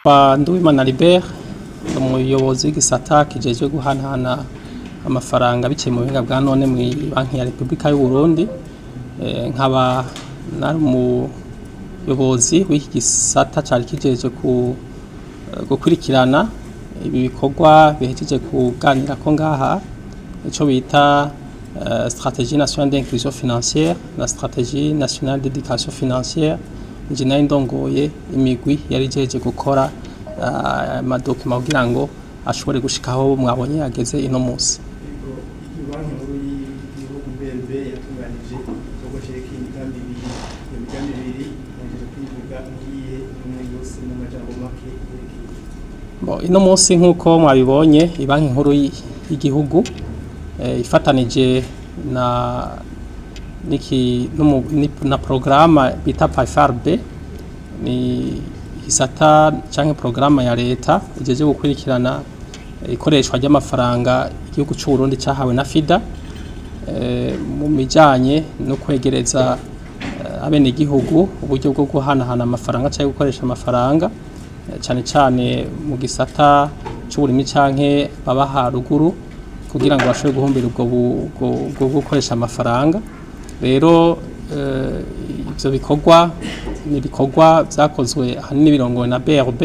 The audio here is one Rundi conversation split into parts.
Nitwa Nduwimana Libert, umuyobozi w'igisata kijejwe guhanahana amafaranga biciye mu buhinga bwa none mw'ibanki ya Republika y'u Burundi. Nkaba nari umuyobozi w'iki gisata cari kijejwe gukurikirana ibi bikorwa bihejeje kuganirako ngaha, ico bita stratégie nationale d'inclusion financière na stratégie nationale d'éducation financière. Nije nari ndongoye imigwi yari ijeje gukora ama documents kugira ngo ashobore gushika aho mwabonye yageze ino musi. Banki nkuru y'igihugu BRB yatunganije igikorwa cerekeye imigambi ibiri. Iyo migambi ibiri mwahejeje kuyivuga, ngiye imwe yose mu majambo make yerekeye? Bon, ino munsi nk'uko mwabibonye, Ibanki nkuru y'igihugu ifatanije na niki na programme bita PAFARB, ni isata canke programme ya leta ijeje gukurikirana ikoreshwa ry'amafaranga igihugu c'u Burundi cahawe na FIDA mu bijanye no kwegereza abenegihugu uburyo bwo guhanahana amafaranga canke gukoresha amafaranga, cane cane mu gisata c'uburimyi canke baba haruguru, kugira ngo bashobore guhumbira ubwo gukoresha amafaranga. Rero ivyo bikorwa ni ibikorwa vyakozwe ahanini birongowe na BRB,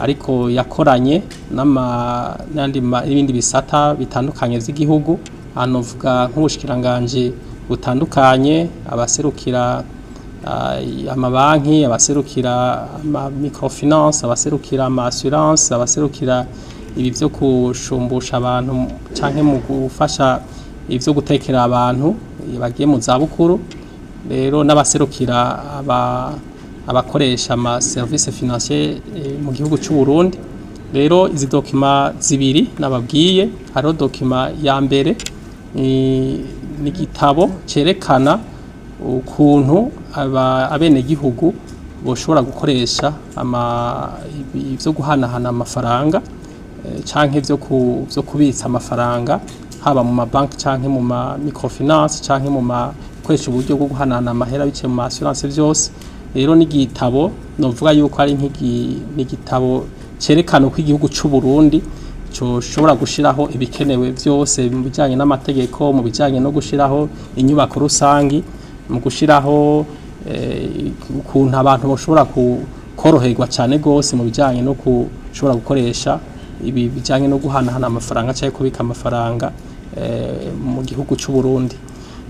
ariko yakoranye n'ibindi bisata bitandukanye vy'igihugu. Aha novuga nk'ubushikiranganji butandukanye, abaserukira amabanki, abaserukira ama microfinance, abaserukira ama assurance, abaserukira ibi vyo kushumbusha abantu canke mu gufasha ivyo gutekera abantu bagiye mu zabukuru, rero n'abaserukira abakoresha ama service financier mu gihugu c'u Burundi. Rero izi documents zibiri nababwiye, hariho document ya mbere, ni igitabo cerekana ukuntu abenegihugu boshobora gukoresha ivyo guhanahana amafaranga canke vyo kubitsa amafaranga, haba mu mabanki canke mu ma microfinance canke mu ma gukoresha uburyo bwo guhanahana amahera biciye mu ma assurance vyose. Rero n'igitabo novuga yuko ari n'igitabo cerekana uko igihugu c'u Burundi coshobora gushiraho ibikenewe vyose mu bijanye n'amategeko, mu bijanye no gushiraho inyubako rusangi, mu gushiraho ukuntu abantu bashobora koroherwa cane gose mu bijanye no kushobora gukoresha ibi bijanye no guhanahana amafaranga canke kubika amafaranga mu gihugu c'u Burundi.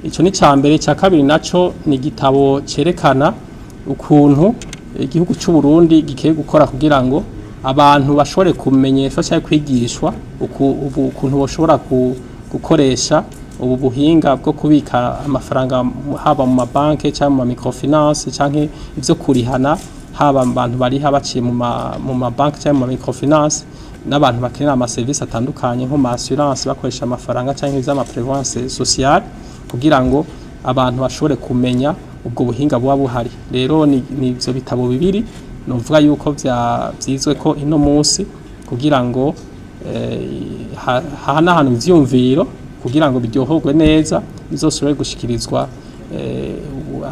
Ico ni ca mbere. Ca kabiri naco ni igitabo cerekana ukuntu igihugu c'u Burundi gikwiye gukora kugira ngo abantu bashobore kumenyeshwa canke kwigishwa ukuntu boshobora gukoresha ubu buhinga bwo kubika amafaranga, haba mu mabanki canke mu ma microfinance, canke ivyo kurihana, haba abantu bariha baciye mu mabanki canke mu ma microfinance, n'abantu bakenera ama service atandukanye nko ma assurance bakoresha amafaranga canke ivy'ama prévoyance sociale, kugira ngo abantu bashobore kumenya ubwo buhinga buba buhari. Rero ni ivyo bitabo bibiri novuga yuko vyizwe ko ino munsi kugira ngo hahanahanwe ivyiyumviro, kugira ngo biryohorwe neza, bizoshobore gushikirizwa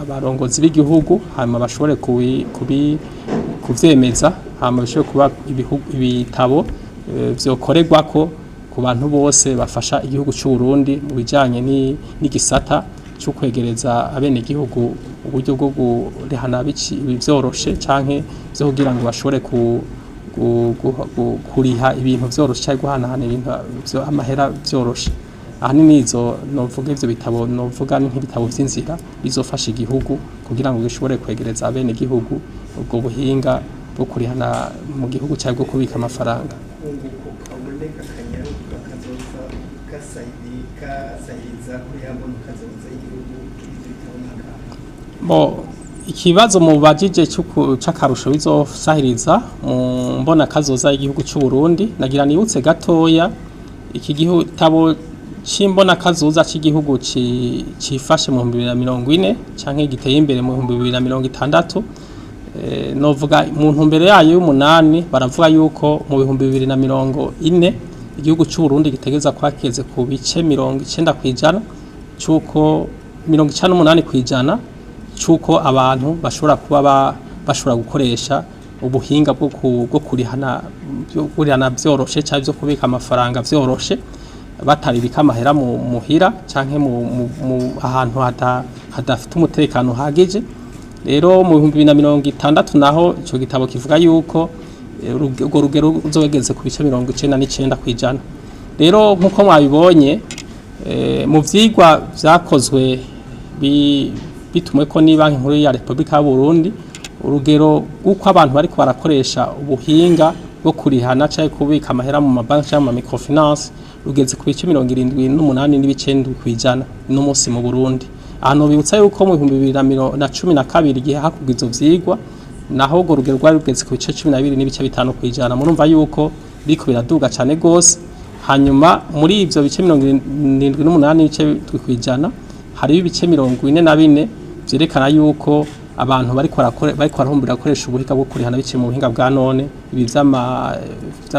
abarongozi b'igihugu, hanyuma bashobore kuvyemeza, hanyuma bishobore kuba ibitabo vyokorerwako ku bantu bose bafasha igihugu c'u Burundi mu bijanye n'igisata co kwegereza abenegihugu uburyo bwo kurihana vyoroshe, canke vyo kugira ngo bashobore kuriha ibintu vyoroshe canke guhanahana ibintu amahera vyoroshe. Ahanini izo novuga, ivyo bitabo novuga ni nk'ibitabo vy'inzira bizofasha igihugu kugira ngo gishobore kwegereza abenegihugu ubwo buhinga bwo kurihana mu gihugu canke bwo kubika amafaranga. Kunguko kaboneka kanyaruka kazoza kasahiriza kuri ya mbona kazoza y'igihugu, ivyo bitabo n'akahe? Bo, ikibazo mubajije c'akarusho bizosahiriza mu mbona kazoza y'igihugu c'u Burundi, nagira nibutse gatoya iki gitabo c'imbona kazoza c'igihugu cifashe mu 2040 canke giteye imbere mu 2060. Novuga mu ntumbero yayo y'umunani, baravuga yuko mu 2040 igihugu c'u Burundi gitegeza kuba kigeze ku bice 90% c'uko 98% c'uko abantu bashobora kuba bashobora gukoresha ubuhinga bwo kurihana, byo kurihana vyoroshe canke vyo kubika amafaranga vyoroshe, batabibika amahera mu muhira canke mu ahantu hadafite umutekano uhagije. Rero mu 2060 naho ico gitabo kivuga yuko urwo rugero ruzogeze ku bice 99%. Rero nk'uko mwabibonye mu vyigwa vyakozwe bitumwe ko ni Banki Nkuru ya Republika y'u Burundi, urugero rw'uko abantu bariko barakoresha ubuhinga bwo kurihana canke kubika amahera mu mabanki canke mu microfinance rugeze ku bice 78.7% no musi mu Burundi. Ahantu bibutsa yuko mu 2012, igihe hakorwa ivyo vyigwa, naho urwo rugero rwari rugeze ku bice 12.5%. Murumva yuko biriko biraduga cane gose. Hanyuma muri ivyo bice 78.7%, hariho ibice 44 vyerekana yuko abantu bariko barahumbira gukoresha ubuhinga bwo kurihana biciye mu buhinga bwa none, ibi vy'ama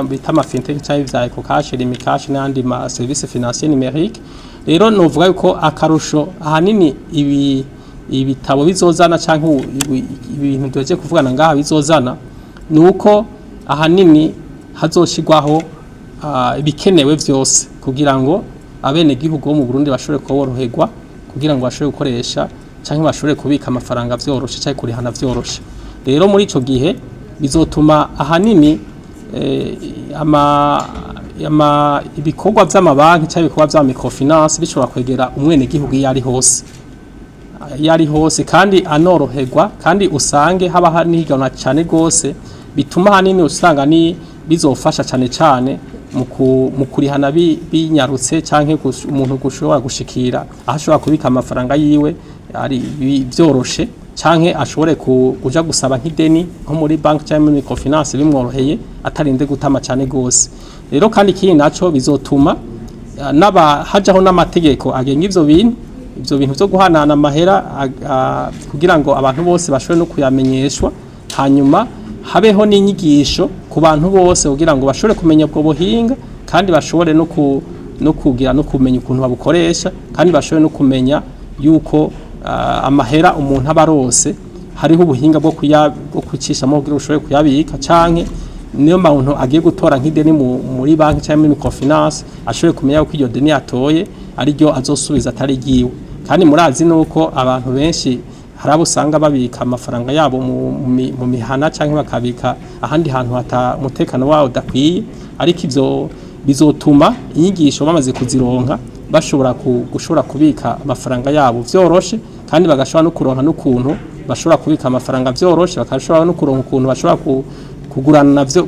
bita ama fintech canke vya Ecocash, Lumicash n'ayandi ma services financiers numériques. Rero novuga yuko akarusho ahanini ibi ibitabo bizozana canke ibintu duhejeje kuvugana ngaha bizozana, nuko ahanini hazoshirwaho ibikenewe vyose kugira ngo abenegihugu bo mu Burundi bashobore koroherwa, kugira ngo bashobore gukoresha canke bashobore kubika amafaranga vyoroshe canke kurihana vyoroshe. Rero muri ico gihe bizotuma ahanini ama ibikorwa vy'amabanki canke ibikorwa vya microfinance bishobora kwegera umwenegihugu iyo ari hose, iyo ari hose, kandi anoroherwa, kandi usange haba nihiganwa cane gose, bituma ahanini usanga ni bizofasha cane cane mu kurihana binyarutse, canke umuntu gushobora gushikira aho ashobora kubika amafaranga yiwe ari vyoroshe, canke ashobore kuja gusaba nk'ideni nko muri banki canke muri microfinance bimworoheye, atarinde gutama cane gose. Rero kandi ikindi naco, bizotuma naba hajaho n'amategeko agenga ivyo bintu vyo guhanahana amahera, kugira ngo abantu bose bashobore no kuyamenyeshwa, hanyuma habeho n'inyigisho ku bantu bose kugira ngo bashobore kumenya ubwo buhinga, kandi bashobore no kugira no kumenya ukuntu babukoresha, kandi bashobore no kumenya yuko amahera umuntu aba arose hariho ubuhinga bwo kwicishamo kugira ushobore kuyabika, canke niyo muntu agiye gutora nk'ideni muri banki cyangwa muri microfinance, ashobore kumenya yuko iryo deni yatoye ari ryo azosubiza, atari ryiwe. Kandi murazi nuko abantu benshi hari abo usanga babika amafaranga yabo mu mihana cyangwa bakabika ahandi hantu hata umutekano wawo udakwiye, ariko ivyo bizotuma inyigisho bamaze kuzironka bashobora gushobora kubika amafaranga yabo vyoroshe, kandi bagashobora no kuronka n'ukuntu bashobora kubika amafaranga vyoroshe, bakashobora no kuronka ukuntu bashobora kugurana navyo,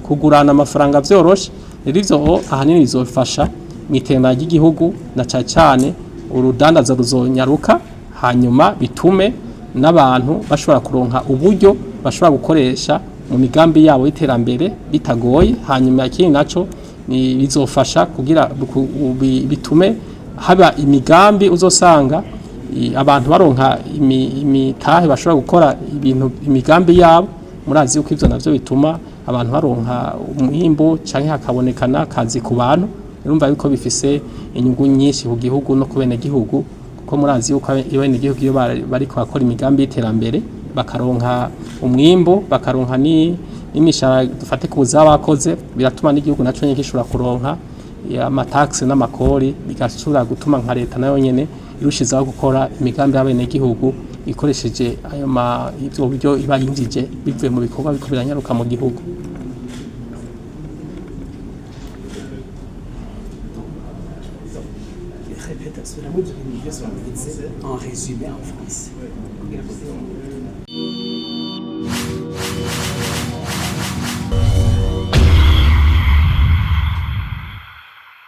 kugurana amafaranga vyoroshe. Rero ivyo ahanini bizofasha mu iterambere ry'igihugu, na cane cane urudandaza ruzonyaruka, hanyuma bitume n'abantu bashobora kuronka uburyo bashobora gukoresha mu migambi yabo y'iterambere bitagoye. Hanyuma ikindi naco ni bizofasha kugira bitume haba imigambi, uzosanga abantu baronka imitahe bashobora gukora ibintu, imigambi yabo. Murazi yuko ivyo navyo bituma abantu baronka umwimbu canke hakaboneka n'akazi ku bantu. Urumva yuko bifise inyungu nyinshi ku gihugu no ku benegihugu, kuko murazi yuko abenegihugu iyo bariko bakora imigambi y'iterambere bakaronka umwimbu, bakaronka n'imishahara, dufate ku bakoze, biratuma n'igihugu naco nyene gishobora kuronka amataxes n'amakori, bigashobora gutuma nka leta nayo nyene irushizaho gukora imigambi y'abenegihugu ikoresheje ayo ma ivyo buryo iba yinjije bivuye mu bikorwa biriko biranyaruka mu gihugu. Répète, subiramo ibyo bintu byose bavuze en résumé en français kugira ngo